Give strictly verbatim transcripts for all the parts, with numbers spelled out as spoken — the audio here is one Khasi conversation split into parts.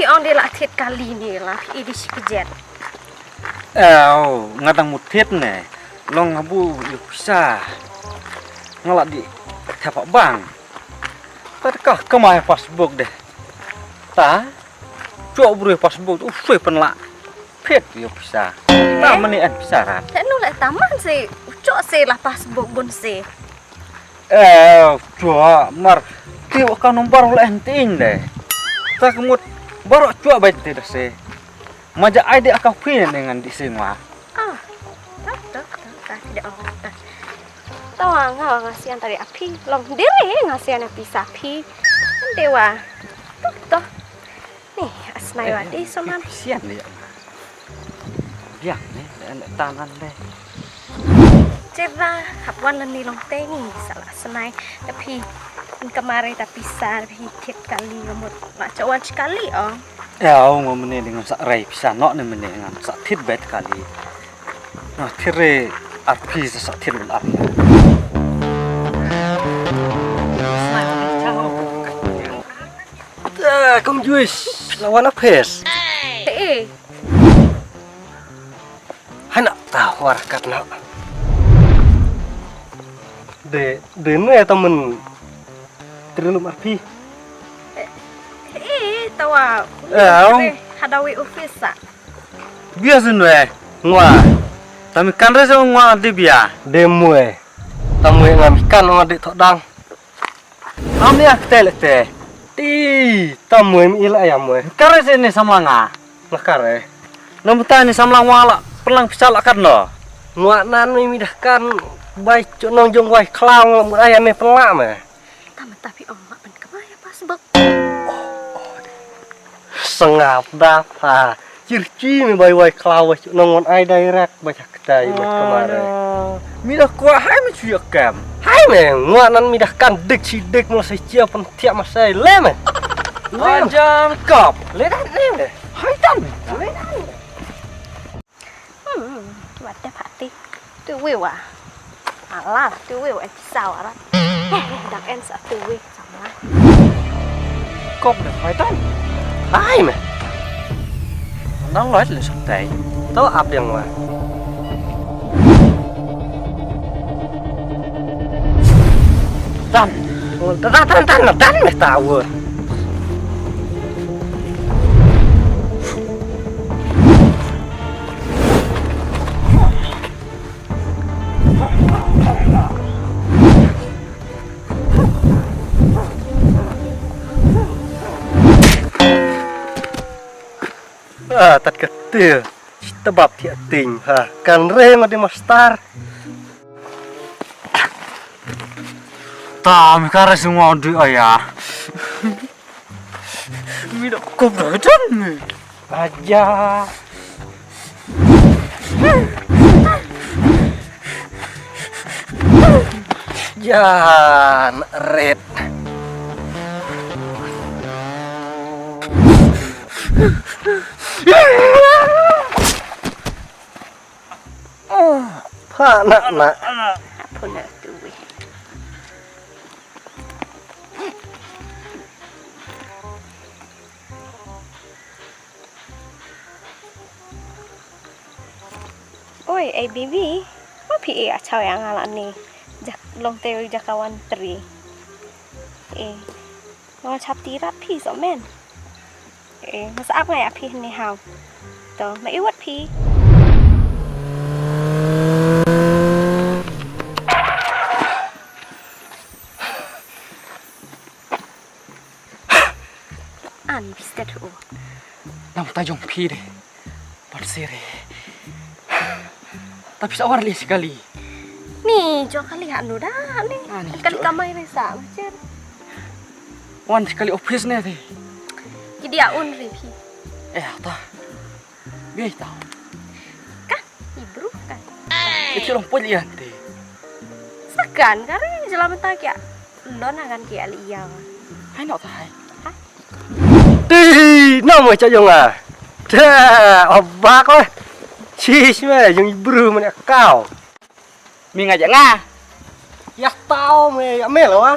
Ong de la thied kali ne la phi i di shi kjat. Ew, nga dang mut thied ne. Long habu ïoh pisa. Nga la di thep ha bank. Ta ka kama ïa passbook de. Ta. Chok bru ïa passbook u sui pynlah. Phet ïoh pisa. Ta mane en pisa rat. Te nu le taman se. Chok se la passbook bun se. Eh, chua, mar. Ti wa ka nombar wa la en ting de. Ta ka mut baroh chua bai te da se. Ma ja ai de aka phi ne ngan di se ngwa. Ah, ta ta ta ta ki da ong ta. Ta wa nga wa nga sian ta de aphi. Long de le nga sian aphi sa phi. De wa. To to. Ni, asnai wa di soman. Sian de. Biang ne, tanan de. Cera hap wan lani long teng sa la snai. Tapi en kamare tapi sa tapi kit kali ngamut. Mak cak wan sekali ong. Ya ong mene dengan sak rai pisa nok ne mene dengan sak tit bet kali. Nah tire arpi sa sak tit ul arpi. Snai. Kong Juis lawan apes. Eh. Hana ta war kat na. De de ne ta men trilum arpi. Eh, tawa. Eh, hadawi office sa. Biasa nwe ngwa. Tami kan rese ngwa de bia. De mwe. Tamwe ngam kan ngwa de thodang. Am ya kete lete. Ti tamwe mi ila ya mwe. Kare se ne samlanga. Nga kare. Namta ni samlang wala pelang pisa la kat no. Ngwa nan mi mi dah kan bai chonong jong wai klang mut aya me pelak me. Tama tapi ong mak pen kemaya pas bek. Sengap dah ha. Chirchi mi bai wai klang bai chonong ngon ai direct bai. Ktai mat kemare. Mi dah kwah hai me chuya kem. Hai me ngwa nan mi dah kan dik chi dik mo sai chia pen tiak ma sai le me. Ajan kap. Le dah le me. Hai tan. Le dah. Hmm, wat dah pati. Tu wi wa. Ala tu wi wa en pisau arat. Dah en sa tu wi. Kop da phai tan. Ai me. Nang loit le sop tai. To ap yang wa. Tan. Tan tan tan tan me ta wo. Ah, tat ka til. Tabap thiah ting ha. Kan re ma di master. Ta mi ka re sungwa di aya. Mi da kop da dan mi. Aja. Jan red. Pha na na. Apo na tu wi. Oi, ei bibi, ma phi e achaw ïa nga lane. Jak long te oi jaka wan tri. E, nga chap ti rat phi so men. E, nga sa ap nga ïa phi ne haw. To, ma i wat phi. An bistet u. Nang ta jong phi de. Pat sere. Ta pisa war li sekali. Ni jo kali ha nu da ni. Ah, ni kali jo. Kamai re sa macam. Wan sekali office ne te. Ki dia un ri phi. Eh ta. Bi ta. Kan ibru kan. Itu long pol ian te. Sakan kare jalan ta kya. Lon akan ki ali iya. Hai nok ta hai. Hai. Ti, no mo cha jong a. Ta, obak weh. Chi chi me jong ibru mane kau. Mi nga ja nga. Ya tao me ya me lo wa.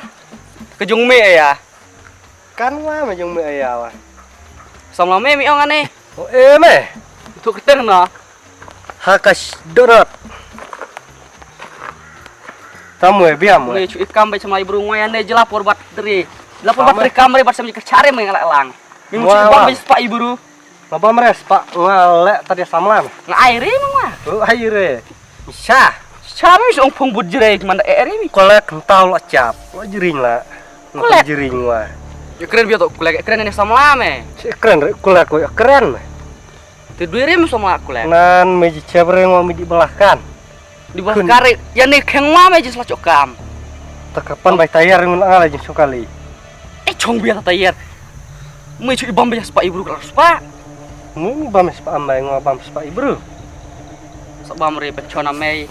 Ke jong me ya. Kan wa me jong me ya wa. Samla me mi ong ane. O e me. Tu keteng na. Hakas dorot. Tamu e biam. Ne chu ikam ba samla ibru ngwa ane jela por bat dri. Jela por bat dri kam re bat sam jikar chare me ngala lang. Mi mu chu ibam ba spa ibru. Ngabam re spa ngale tadi samla. Nga ai re mangwa. O ai re. Sha. Sha mi song phong but jere manda e re mi. Kolek ntau la chap. La jering la. Kolek jering wa. Yo kren biar tu kolek kren ini samla me. Si kren re kolek ko kren. Te dua re mi samla kolek. Nan me ji chep re ngwa mi di belahkan. Di belahkan re. Ya ni keng wa me ji sela chokam. Takapan bai tayar ngun ala jin sukali. Eh chong biar tayar. Me chu ibam biar spa ibru kalau spa. Ni bam spa amai ngwa bam spa ibru. Sa bam re pechon amai.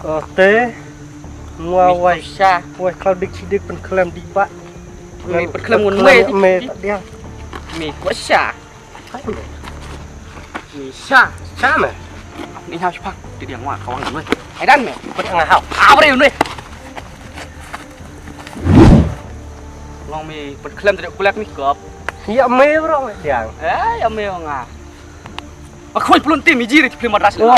Ote. Ngwa wai. Sha. Wai klau dik chidik pen kelem di ba. Ni pen kelem ngun mai. Me tak dia. Mi kwa sha. Mi sha. Sha me. Ni ha spa. Di dia ngwa kawang ngun. Ai dan me. Pet ngahau. Abre ngun. Long mi pet kelem tadi kulak mi kop. Ya me bro me diang. Eh ya me nga. Aku pun tim iji di film madras. Oh.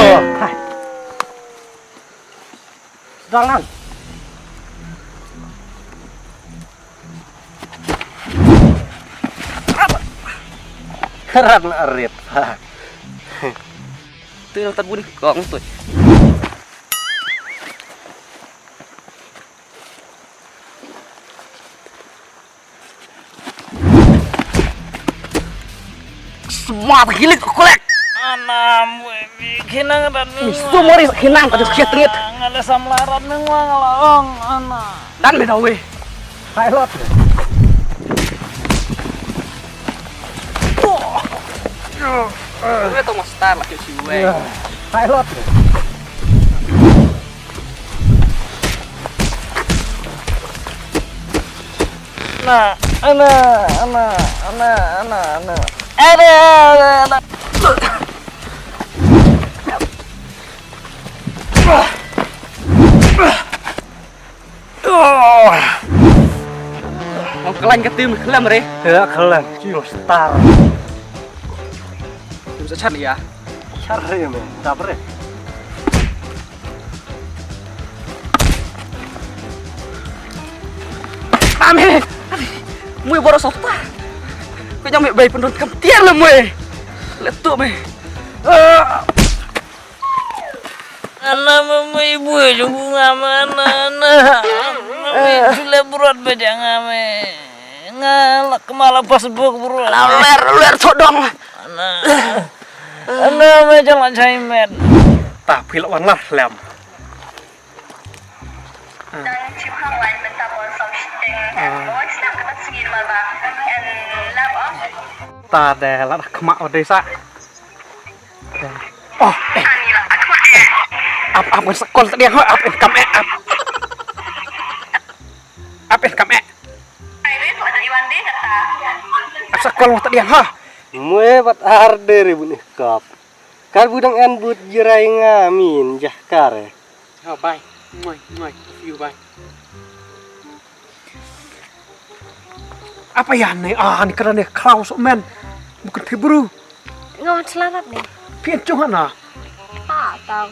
Sedang nan. Kerat na rit. Tu yang tak bunyi kong tu. Semua tak hilik kolek. Anam we mi kinang dan. Mistu mori kinang ka jukhiat tengit. Ngala samlarat nang wang laong ana. Dan me dawe. Hai lot. Gue tuh master lah cuci gue. Hai lot. Na, ana, ana, ana, ana, ana. Ada, ada, ada. Ong klan ka tim klan re. Ya klan, cium star. Tim sa chan ya. Char re me, dab re. Ame. Mui boro sota. Ko jam me bai pendon kam tiar le mui. Le tu me. Ana me mui bui jung bunga mana na. Me jule brot bejang ame. Nga la kemala Facebook bro. La ler ler sodong. Ana. Ana me jalan chai met. Ta phil wan lah lem. Ta de la khma o de sa. Oh, eh. Ap ap ngan sakol tadi ho ap en kam eh ap. Ap en kam eh. Ap sakol tadi ho. Mue bat ar de re bun kap. Kar budang en but jirai nga min jah kare. Ha bai. Moi moi. Fiu bai. Apa ya ne ah ni kara ne kraw sok men. Bukan phi bru. Nga wan selamat ni. Phi en chung hana. Ha tau.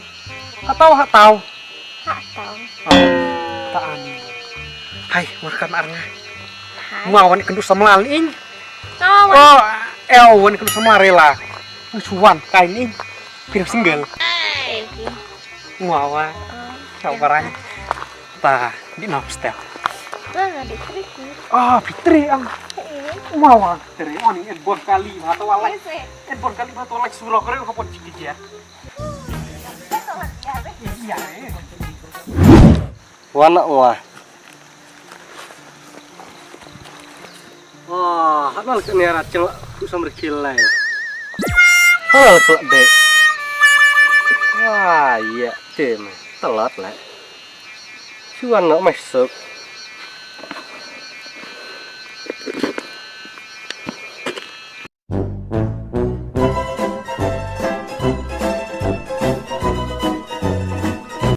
Ha tau ha tau. Ha tau. Ta ani. Hai, makan arnga. Hai. Ma wan kendu samlal ing. Sama. Oh, eh wan kendu samlal rela. Suan kain ing. Phi single. Ngwa wa. Kau barang. Ta di na hostel. Ah, Fitri ang. Ngwa wa. Fitri oni en bon kali ma to walai. En bon kali ma to walai surok re ko pon chiki ya. Iya. Wana wa. Oh, hana lak ni arat chang ku sam rikil lai. Hana lak lak dek. Wah, iya, tem. Telat lah. Chuan nak masuk.